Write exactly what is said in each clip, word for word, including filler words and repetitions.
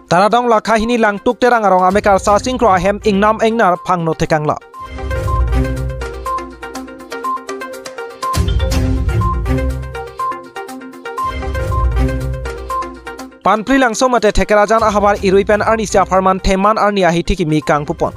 Taradong Lakha hini Langtuk Terang arong amekar Sarsing Kro ahem ingnam ingnar phangno tekanglap. Panpri Langso mate Thekerajan ahavar irui pen arnisi apharman Theman arni ahithi kimi kangpupon.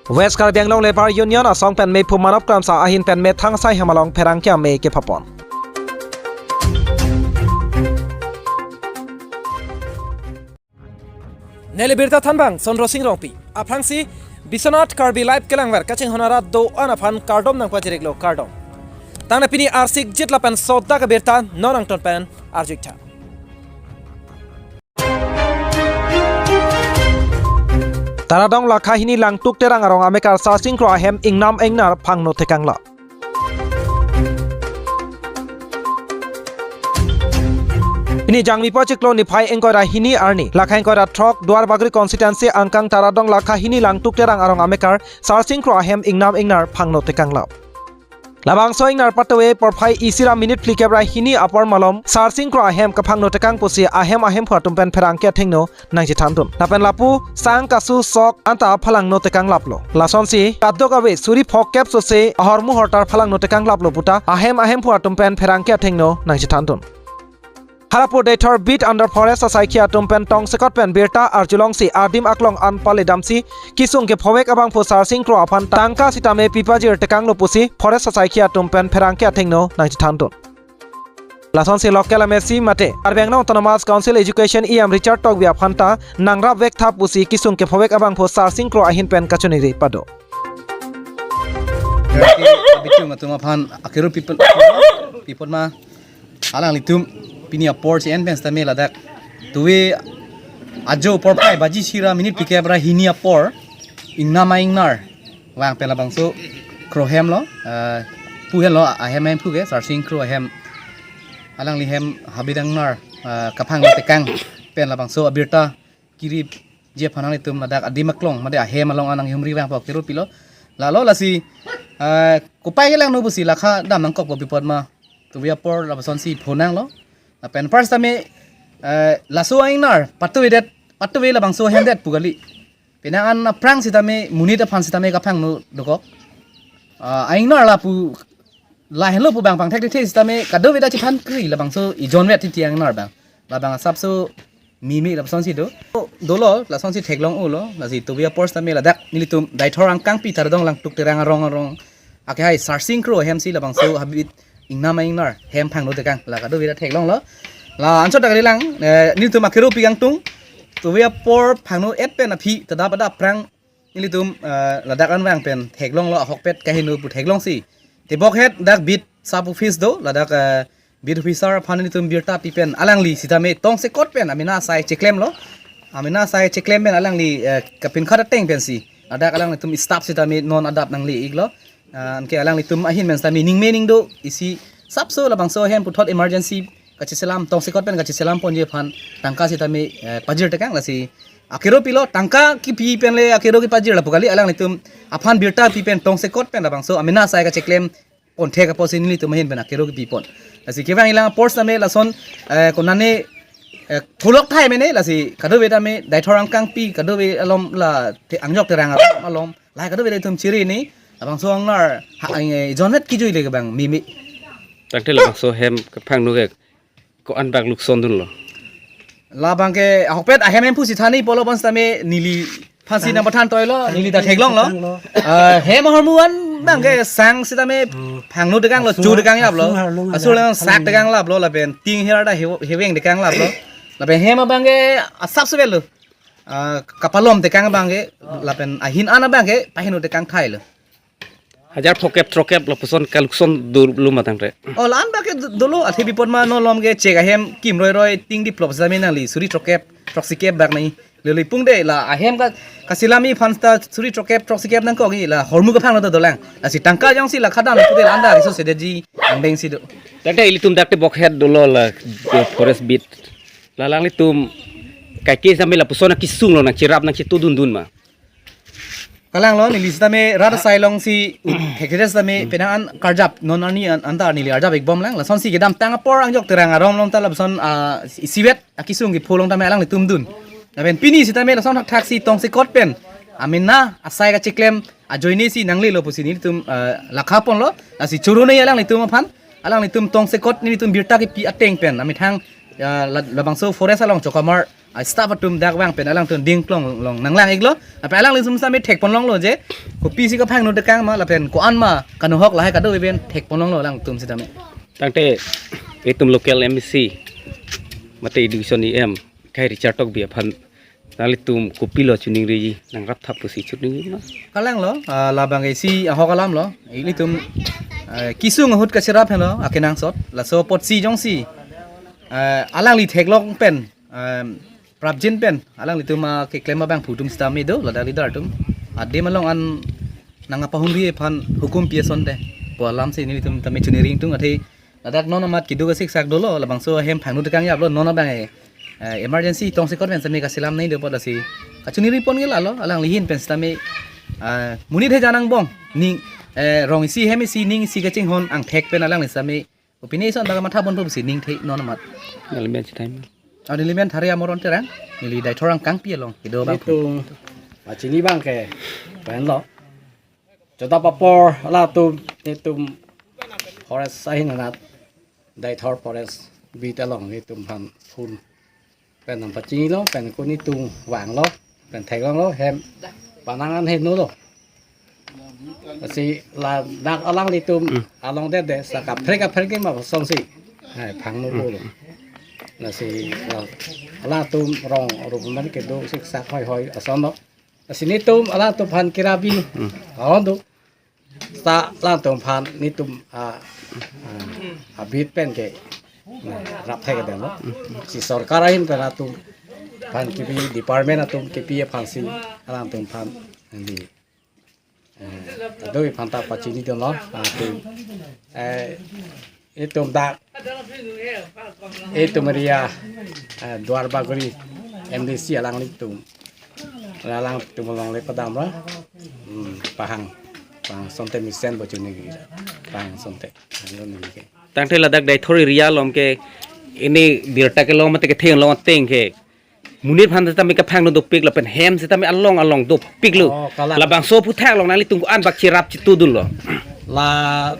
West Karbi Anglong Labour Union asong pen mephu Manab Kramsa ahin pen methang asai hem along pherangke ame kephapon. Neli birta thanbang Sondro Sing Rongpi. Aphrangsi Biswanath Karbi Live kelangver kachinghon arat do-an aphan kardom nangpajir-iklo, kardom. Tangte pini arsik jit lapen sodak abirta non angton pen arju-iktha. Taradong Lakha hini Langtuk Terang arong amekar Sarsing Kro ahem ingnam ingnar phangno tekanglap. Pini Jangmi achiklo niphai ingkoi ra hini arni, Lakha ingkoi ra throk Duar Bagori constituency angkang Taradong Lakha hini Langtuk Terang arong amekar Sarsing Kro ahem ingnam ingnar phangno tekanglap. Labangso ingnar patuve porphai isi ra minute phlikep ra hini apor malom Sarsing Kro ahem kaphangno tekang pusi ahem ahemphu atum pen pherangke athengno nangchethandun. Lapen lapu sang kasu sok anta phalangno tekanglaplo. Lasonsi kadokave suri phokep sose ahormu hortar phalangno tekanglaplo puta ahem ahemphu atum pen pherangke athengno nangchethandun. Harapur Deithor beat under forest asaikhi atum pen tongsekot pen birta arjulongsi adim aklong an pale damsi kesung kephovek abangphu Sarsing Kro aphan tangka sitame pipajir tekanglo pusi forest asaikhi atum pen pherangke athengno nangchethandun. Lasonsi local M A C mate Karbi Anglong Autonomous Council Education E M Richard Tokbi aphanta nangrapvek tha pusi kesung kephovek abangphu Sarsing Kro ahin pen kachiningri pado. Bitung atum aphan akero people people ma alanglitum pini apor si en pen sitame ladak tuve ajo porphai baji isi ra minute phlikep ra hini apor ingnam ingnar vang pen labangso Kro hem lo, eh, pu henlo ahem ahemphu ke Sarsing Kro ahem alangli hem habit ingnar, eh, kaphangno tekang pen labangso abirta kirip je aphan nanglitum ladak adim aklong mate ahem along an nanghumri vangpo, akero pilo. Lalo lasi, eh, kopai kelangno pusi Lakha dam nangkokpo pi apot ma tuve apor labangson si phonanglo. Lapen first time, eh, laso ingnar patuvedet, patuve labangso hemdet pu kali. Penang an aphrang sitame monit aphan sitame kaphangno dokok. Ah, ingnar lapu lahenlo pu bang pangthek thethe sitame kadokave ta chephan kri labangso ijon vet titi ingnar bang. Labang asapso mimi labangson si do. Dolo, lasonsi theklong-olo, lasi tuve apor sitame ladak nelitum Deithor angkangpi Taradong Langtuk Terang arong arong akehai Sarsing Kro ahem si labangso habit ingnam ingnar hem phangno tekang la kadokave ta theklonglo. La anchot ta kalilang, eh, nelitum akero pi kangtung tuve apor phangno et pen aphi tadap adap aphrang nelitum, eh, ladak an vang pen theklonglo, ahokpet kaheno pu theklongsi. Tebokhet dak beat sub office do, ladak, eh, beat officer aphan nelitum birta pi pen alangli sitame tongsekot pen amena asai cheklemlo. Amena asai cheklem pen alangli, eh, kapinkhat ateng pensi ladak alanglitum staff sitame non adap nangle-iklo. Ah, anke alanglitum ahin pen sitame ningme ningdo isi sapso labangso ahem puthot emergency kacheselam tongsekot pen kacheselam ponji aphan tangka sitame, eh, pajir tekang lasi akero pilo tangka kipi pen le akero kipajir lapu kali, alanglitum aphan birta pi pen tongsekot pen labangso amena asai kacheklem ponthek apotsi nelitum ahin pen akero kipipon. Lasi kevang ilang apor sitame lason, eh, konane, eh, thulok thai mene lasi kadokave tame Deithor angkangpi kadokave alom la te angjok Terang alom alom. Lahai kadokave itum chiri ni labangso ingnar ha, eh, ijon vet kijui le kebang mimi. Tangte labangso hem kaphangno ke ko-an bak lukson dunlo. Labang ke ahokpet ahem ahemphu si thani polo bon sitame neliphan si nangpathan toilo, neli ta theklonglo. Ah, hem ahormu an bang ke sang sitame phangno tekanglo, chu tekang laplo. Asur lang sak tekang laplo lapen ting her ta he-, heveng tekang laplo. Lapen hem abang ke asap sevel lo. Ah, kapalom tekang abang ke, lapen ahin an abang ke paheno tekang thailo. Hajar phokep throkep lapuson kalukson dolo ma tangte. Oh, la-an bak ke do-, dolo, athe pi apot ma non lom ke chek ahem kim roi roi ting diplop sitame nangli suri throkep throksikep bak nai. Lele pung de la ahem ka, kaselam aphan ta suri throkep throksikep nangkok-i la ahormu kaphangno ta dolang. Lasi tangka jongsi la khadan pu de la anda riso sedeji angdeng si do. Tangte ilitum dak tebokhet dolo la, eh, forest beat. La alanglitum kaike sitame lapuson nangkesunglo, nangcherap nangchetudun dun ma. Kalanglo, neli sitame rat asai alongsi u-, thekthe sitame penang an karjap non arni an, anta neli arjap-ik bomlang. Lasonsi kedamtang apor angjok Terang arom along ta lapuson, ah, isivet akesung kepho along tame alanglitum dun. Lapen pini sitame lason thakthaksi tongsekot pen amena asai kacheklem ajoinesi nanglelo pusi nelitum, ah, lakhaponlo. Lasi choro nei alanglitum aphan, alanglitum tongsekot nelitum birta kepi ateng pen amethang, ah, la-, labangso forest along chokamar, ah, staff atum dak vang pen alangtum dingklong along nanglang-iklo. Lapen alanglitum sitame thekponlonglo je kopisi kaphangno tekang ma lapen ko-an ma kanohok lahai kado-iben thekponlonglo alangtum sitame. Tangte itum local M A C mate education E M kai Richard Tokbi aphan nanglitum kopilo chiningri, nangrapthap pusi chiningri ma? Kalanglo, ah, labang isi ahok alamlo, ilitum, ah, kesung ahut kacherap henlo akenangsot, laso apotsi jongsi, ah, alangli theklong pen, ah, prapjin pen alanglitum, ah, keklem abangphu atum sitame do, ladak leader atum adim along an nangkapahumri aphan hukum pi asonte pu alamsi nelitum tame chuningri ingtung. Athe ladak non amat keduk asiksak dolo, labangso ahem phangno tekang yaplo, non abang e, eh, emergency tongsekot pen sitame kaselam nei do apot lasi kachuningri pon ke lalo, alangli ahin pen sitame, ah, monit hejan angbong ning, eh, rong isi hem isi ning isi kachinghon angthek pen alangli sitame kopine ison bang matha ponpo pusi ningthe non amat. Nelimen chithai ma? Ah, nelimen Thari Amoron Terang, neli Deithor angkangpi along kedo abang. Itum pachini abang ke penlo. Chodap apor latum itum forest ahin anat, Deithor forest beat along itum aphan phone pen nangpachinilo, pen kun itum vanglo, pen theklonglo, hem penang an henolo. Lasi ladak alanglitum along dede saka phrek aphrek ma sonsi, eh, phangno pulo. Lasi la, alangtum rong rup man kedo siksak hoihoi asonlo. Lasi nelitum alangtum aphan kirabi aon do. Sa alangtum aphan nelitum, ah, ah, abit pen ke, nah, rap thek kedamlo. Si sorkar ahin pen atum aphan kepi, department atum kepi aphansi alangtum aphan neli, eh, kadoi aphanta pachinidunlo. Ah, tu, eh, itum dak, itum area, eh, Duar Bagori M D C alanglitum, alangtum along le padamra, hmm, pahang, pahang asonte mesen bo chiningri, pahang asonte, pahang asonte. Tangte ladak Deithor area along ke ini birta kelong mate ketheng long ateng ke monit aphan sitame kaphangno dopik lapen hem sitame along along dopiklo. Oh, kalang. Labangso aphuthak along nanglitum ko-an bak cherap chitudunlo? La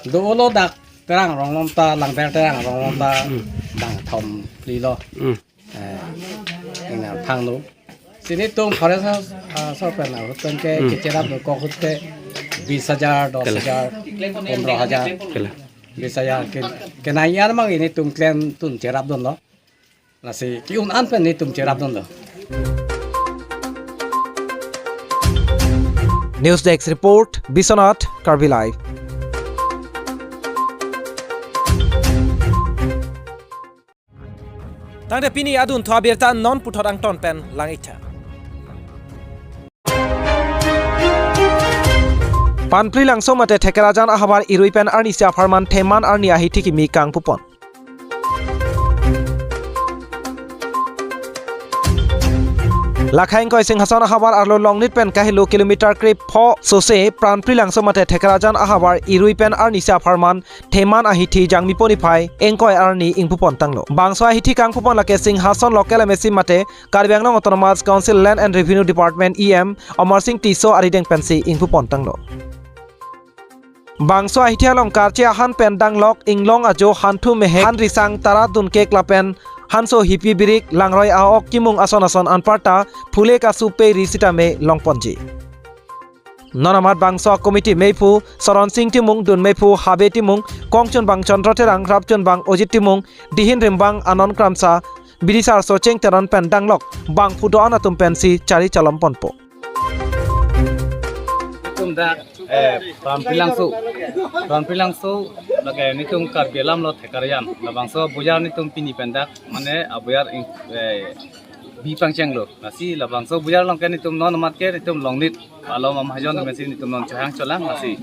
dolo dak Terang rong along ta, Langber Terang rong along ta, hmm, bang thom plilo. Hmm. Eh, ina phangno. Si nelitum forest, ah, so pen ahut pen ke, hmm, kecherap dokok ahut ke bis hajar, dos hajar, pondro hajar. Kela. Bis hajar ke, kenaian mang nelitum klemdun cherapdunlo. Lasi ke-un an pen nelitum cherapdunlo. News Desk Report, Biswanath, Karbi Live. Tangte pini adun thu abirta non puthot angton pen lang-iktha. Panplilangso mate Thekerajan ahavar irui pen arnisi apharman Theman arni ahithi kimi kangpupon. Lakhai ingkoi Singhason ahavar arlo Longnit pen kahelo kilometer krepho sose Panplilangso mate Thekerajan ahavar irui pen arnisi apharman Theman ahithi Jangmipo niphai ingkoi arni ingpupon tanglo. Bangso ahithi kangpupon lake Singhason local M A C mate Karbi Anglong Autonomous Council Land and Revenue Department E M Amarsing Tisso arideng pensi ingpupon tanglo. Bangso ahithi along karche ahan pen danglok inglong ajo hanthu mehek han risang tara dunkek lapen hanso hipi birik langroi a-ok kimung ason ason anparta phule kasu pe ri sitame longponji. Non amat bangso committee meiphu Soron Sing Timung, dun meiphu Habe Timung, kongchunbang Chandra Terang, rapchunbang Ojit Timung, dihin rimbang Anon Kramsa, bidisar Socheng Teron pen danglok bangphu do-an atum pensi chari chalom ponpo. Itum dak, eh, Panplilangso, Panplilangso lake nelitum Karbi alam lo Thekerajan. Labangso abojar nelitum pini pen dak, mane abojar ing-, eh, bi pangchenglo. Lasi labangso abojar along ke nelitum non amat ke nelitum Longnit along amahajon atum si nelitum non chohang cholang, lasi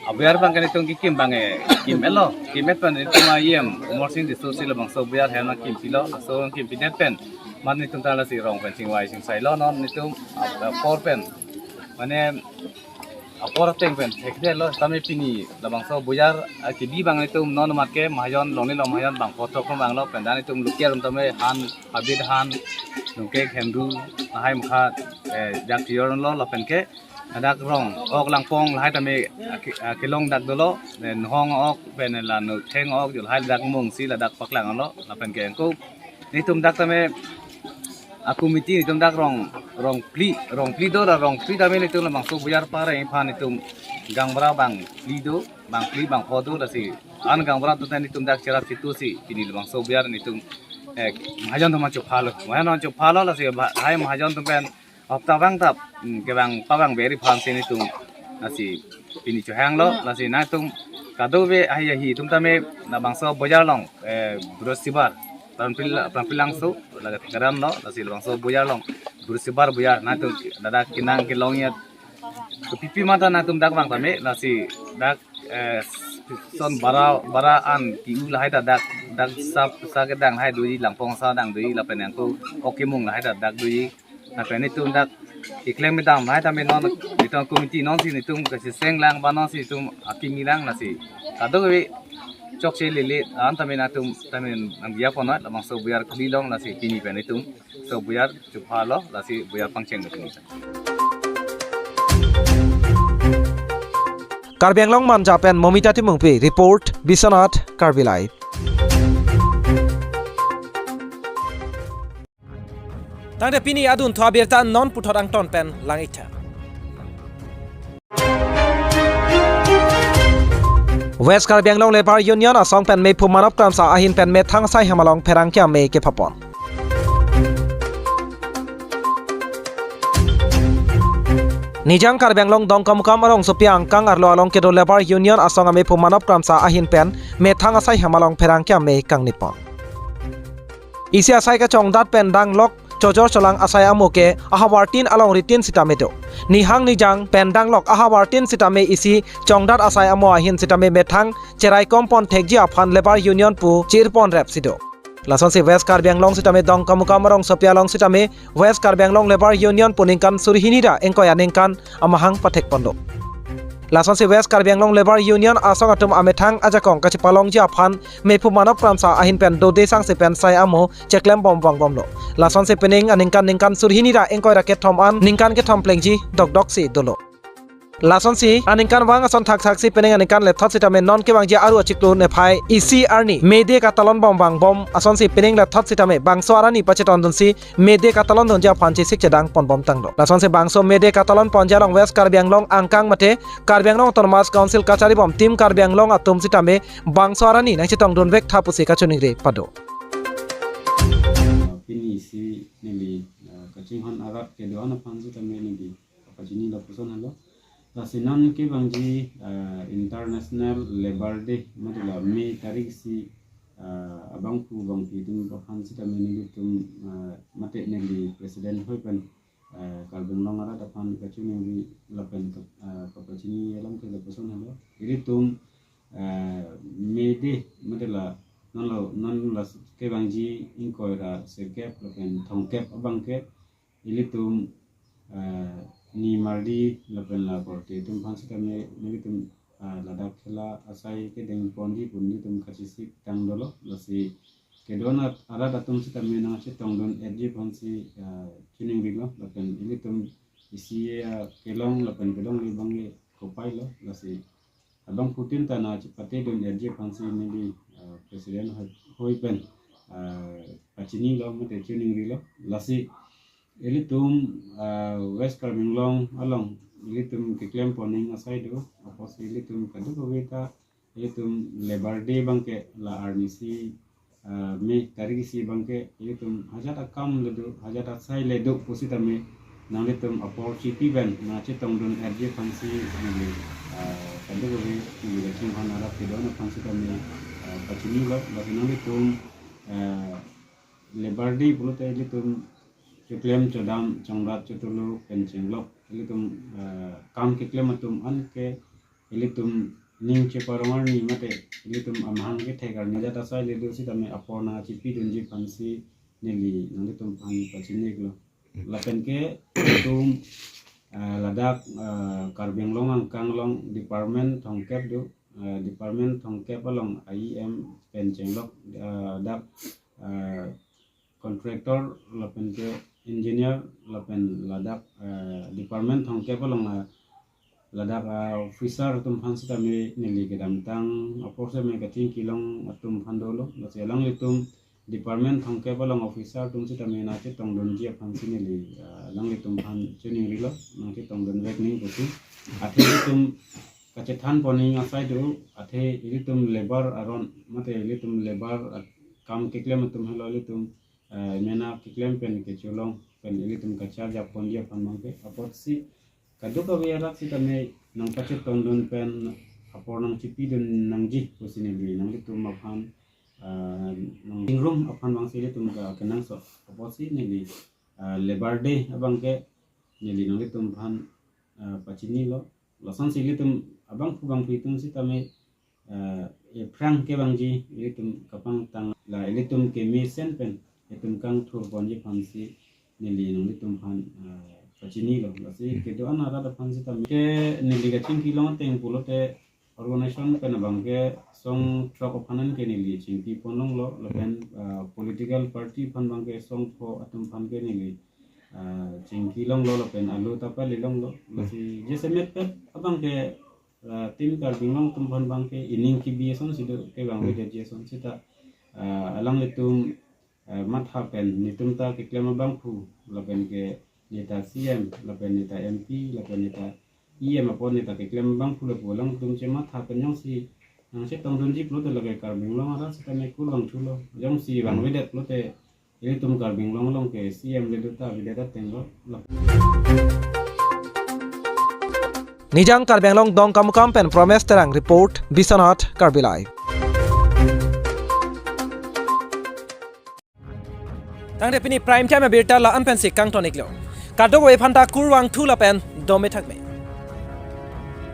abojar abang ke nelitum kekim abang, eh, kim-etlo, kim-et pen nelitum E M Amarsing Tisso si labangso abojar hem nangkimpilo, laso nangkimpidet pen mat nelitum ta lasi rong pen chingvai chingsailo, non nelitum, ah, apor pen Mane apor ateng pen thekdetlo tame pini labangso bojar akibi abang itum non mat ke mahajon longle lo, mahajon bang kothok abang lo, pen dan itum lukia rum tame han, habit han, nungke khendu, lahai mukha, eh, jak tiyor lo lapen ke ladak rong ok langpong lahai tame aki-, akilong dak dolo, eh, nohong ok pen la notheng ok jo lahai ladak mungsi ladak paklang lo lapen ke angko netum dak tame a committee netum dak rong, rong phli, rong phli do la rong phli tame netum labangso bojar pareng aphan netum gaonbura bang phli do, bang phli bang pho do, lasi an gaonbura atum netum dak cherap chitu si pini labangso bojar netum, eh, mahajon atum chopha lo, mahajon atum chopha lo, lasi ba-, lahai mahajon atum pen hopta abang tap, hmm, kevang pavang beri aphan si netum lasi pini chohang lo, lasi nangtum kadokave ahi ahi atum tame labangso bojar along, eh, Brihospatibar, Pramprila-, Prangprilangso, laga Thekaran lo, lasi labangso bojar along Brihospatibar bojar, nangtum ladak kenang kelong yat. Kepipi mata nangtum dak abang tame, lasi dak, eh, son bara, bara an ki-u lahai ta dak, dak sap sa kedang lahai doji, langpong sa dang doji, lapen angko ok kemung lahai ta dak doji. Lapen netum dak keklem kedam lahai tame non, netum committee non si netum kacheseng lang ba non si netum akimi lang, lasi kadokave chokche lele an tame nangtum tame nangdiya ponnoi labangso bojar kuli long, lasi pini pen netum so bojar chopha lo, lasi bojar pangcheng lo pini. Karbi Anglong Manja pen Momita Timungpi report, Biswanath Karbi Live. Tangte pini adunthu abirta non puthot angton pen lang-iktha. West Karbi Anglong Labour Union asong pen mephum manop kramsa ahin pen methang asai hem along pherangke ame kephapon. Nijang Karbi Anglong Dongkamukam arongsopi angkang arlo along kedo Labour Union asong amephum manop kramsa ahin pen methang asai hem along pherangke ame kangnipon. Isi asai kachongdat pen danglok chojor cholang asai amo ke ahavar tin alongri tin sitame do. Nihang nijang pen danglok ahavar tin sitame isi chongdat asai amo ahin sitame methang cheraikom pon thekji aphan Labour Union pu chirpon rep si do. Lasonsi West Karbi Anglong sitame Dongkamukam arongsopi along sitame West Karbi Anglong Labour Union pu ningkan suri hini ra ingkoi aningkan amahang pathek pon do. Lasonsi West Karbi Anglong Labour Union asong atum amethang ajakong kachepalongji aphan mephum manop kramsa ahin pen dode sangse pen asai amo cheklem bom vangbomlo. Lasonsi pining aningkan ningkan suri hini ra ingkoi ra kethom an ningkan kethom plengji dokdok si dolo. Lasonsi aningkanvang ason thakthak si pining aningkan lethot sitame non kevangji aru achiklo niphai isi arni May Day katalon bom vangbom asonsi pining lethot sitame bangso arani pachetondunsi May Day katalon dunji aphan chesik chedang ponbom tanglo. Lasonsi bangso May Day katalon ponji along West Karbi Anglong angkang mate Karbi Anglong Autonomous Council kachari bom Team Karbi Anglong atum sitame bangso arani nangchetongdun vektha pusi kachiningri pado. Pini si neli, eh, kachinghon arat kedo-an aphan sitame neli kapachini lapuson helo. Lasi non kevangji, eh, International Labour Day, mate la May tarik isi, eh, abangphu bangphi atum aphan sitame nelitum, eh, mate neli President hoi pen, eh, Karbi Anglong arat aphan kachiningri lapen kap-, eh, kapachini alam ke lapuson helo. Ilitum, eh, May Day, mate la non lo, non la kevangji ingkoi ra sirkep lapen thomkep abang ke ilitum, eh, nimardi lapen la korte atum aphan sitame nelitum, eh, ladak khela asai kedeng ponji pu nelitum kachesik tang dolo, lasi kedo-an arat atum sitame nangchetongdun-etji aphansi, eh, chiningrilo lapen ilitum isi, eh, kelong lapen kelongle abang ke kopai lo, lasi abangphutin ta nangchepatedun-etji aphansi neli, eh, President hoi, hoi pen, eh, pachinilo mate chiningrilo. Lasi ilitum, eh, West Karbi Anglong along ilitum keklem pon ning asai do, apotsi ilitum kadokave ta ilitum Labour Day abang ke la arni isi, eh, May tarik isi abang ke ilitum hajat akam le do, hajat asai le do pusitame nanglitum apor chipi pen nangchetongdun-etji aphansi neli, eh, kadokave neli kachinghon arat kedo-an aphan sitame, eh, pachinilo, lasi nanglitum, eh, Labour Day pulote ilitum choklem chodam chongdat chotolo pen chenglok ilitum, eh, kam keklem atum an ke ilitum ning cheparong arni mate ilitum amahang kethek arni hajat asai le do sitame apor nangchipidunji aphansi neli nanglitum aphan pachinilo. Lapen ke ilitum Ah, ladak, ah, Karbi Anglong angkang along department thomkep do, ah, department thomkep along I E M pen chenglok, ah, dak, ah, contractor lapen ke engineer lapen ladak, ah, department thomkep along, ah, ladak, ah, officer atum aphan sitame neli kedamtang apor sitame kachingki long atum aphan dolo, lasi alanglitum department thomkep along officer atum sitame nangchetongdunji aphan si neli, ah, alanglitum aphan chiningrilo, nangchetongdunvek nang pusi. Athe ilitum kachethan pon nang asai do, athe ilitum labour aron, mate ilitum labour at-, kam keklem atum helo ilitum, ah, mena keklem pen kecholong pen ilitum kacharjap ponji aphan abangke. Apotsi kadokave arat sitame nangpachetongdun pen apor nangchipidun nangji pusi neli nanglitum aphan, ah, nangchingrum aphan abangsi ilitum ka kenangsot. Apotsi neli, ah, Labour Day abangke neli nanglitum aphan, ah, pachinilo. Lasonsi ilitum abangphu bangphi atum sitame, ah, ephrang kevangji ilitum kapangtang, la ilitum kemesen pen itum kangthur ponji aphansi neli nanglitum aphan, ah, pachinilo. Lasi kedo-an arat aphan sitame ke neli kachingki long ateng pulote organization pen abangke song throk aphan an ke neli chingki pon longlo, lapen, ah, political party aphan abangke song pho atum aphan ke neli, ah, chingki longlo lapen alo ta pali longlo. Lasi jasemet pet abangke, ah, Team Karbi Anglong atum aphan abangke ining kebi asonsi do, kevangvedet ason sita, ah, alanglitum, ah, matha pen netum ta keklem abangphu lapen ke neta C M lapen neta M P lapen neta E M apot neta keklem abangphu lapu alangtum chematha pen jongsi nangchetongdunji pulote lake Karbi Anglong arat sitame kurvangthulo, jongsi vangvedet pulote ilitum Karbi Anglong along ke C M le do ta avedet atenglo. Nijang Karbi Anglong Dongkamukam pen Promes Terang report, Biswanath Karbi Live. Tangte pini Prime Time abirta la-an pensi kangton-iklo. Kadokave aphanta kurvangthu lapen dome thakme.